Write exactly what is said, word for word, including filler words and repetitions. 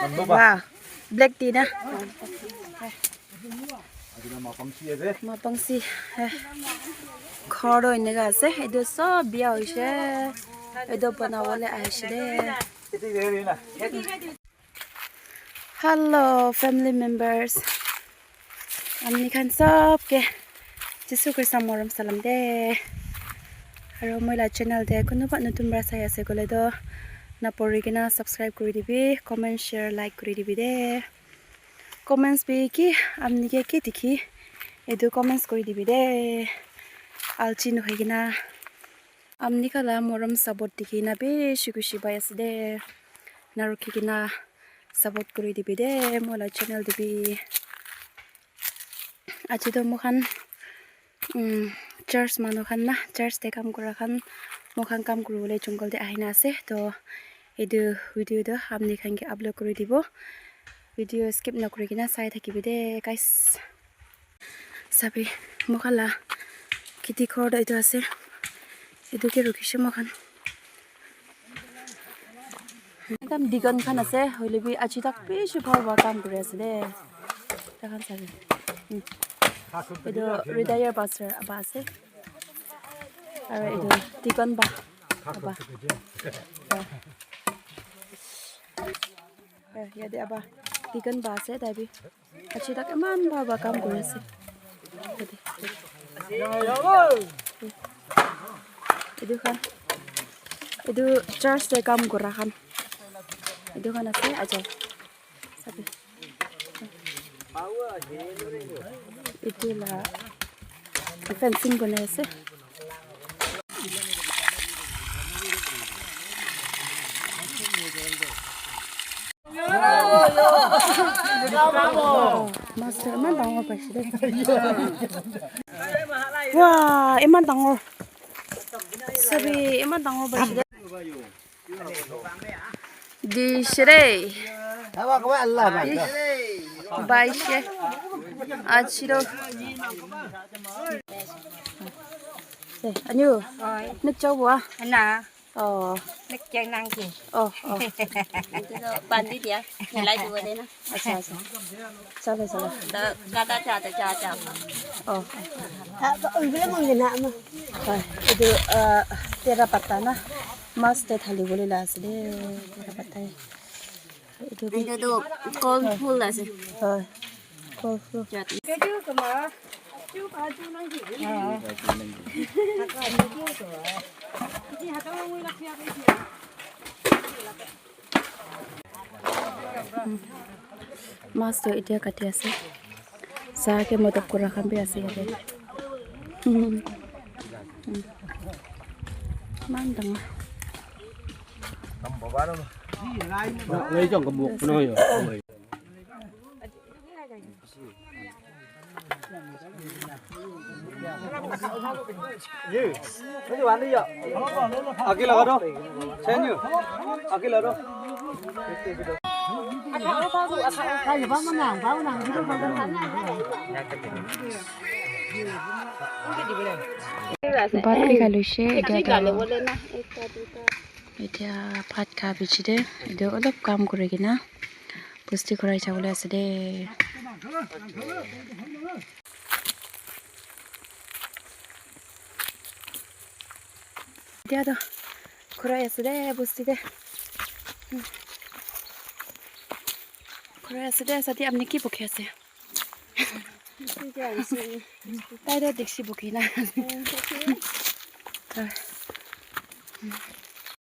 Wow, black tea na. Mapangsi, eh. Ghor toh eneka ase. Etu sob bia hoise. Etu banabole ahise de. Hello, family members. Amni khan sob ke Jisu Krista morom salam de. Aro moi la channel de kunuba notun para sai ase koile toh, napori kena subscribe kuri dibi, comment, share, like kuri dibi de. Comments bi ki amni ke ki dikhi, etu comments kuri dibi de. Alchi nohoi kena amni khan la morom support dikhi na bishi khushi pai ase de. Na rukhi kena support kuri dibi de, moi la channel de bi. Aji toh moi khan, um, church manu khan na, church te kam kura khan, moi khan kam kuribole jungle te ahina ase. Toh etu video toh apni khan ke upload kuri dibo. Video skip nakuri kena sai thakibi de, guys. Sabi, moi khan la kheti ghor toh etu ase. Etu ke rukhishe moi khan. Ekdam digon khan ase, hoile bi aji tak bishi bhal para kam kuri ase de. Takhan sabi. Hmm. Etu retire pastor aba ase. Aro etu deacon ba aba. Eh, yate aba deacon ba ase, tai bi aji tak eman bhal para kam kuri ase. Yate. Etu khan, etu church te kam kura khan. Etu khan ase, aja. Sabi. Etu la fencing banai ase. Master, eman dangor paise de. Wah, eman dangor. Sabi, eman dangor paise de. Di shere. Baishe. Achiro. Eh, anyu. Oi. Nuk chau bua. Na. Oh. Nuk chau nang ki. Oh, oh. Itu tu bandi dia. Nilai dua dia na. Acha, acha. Chalo, chalo. Kata cha cha cha cha. Oh. Hai, itu, uh, tera patta na. Mas te thali bole la ase de. Tera patta. Itu tu kol phul ase. Hai. Kol phul. Mas toh etia kati ase. Sa ke modok kura khan bi ase yate. Eman dangor. Bhat khai khaise, etia toh etia bhat kha bichi te etu olop kam kuri kena bosti khurai jabo le ase de. Etia toh khurai ase de, bosti te. Khurai ase de, sati apni ki bukhi ase? Tai toh dikchi bukhi na.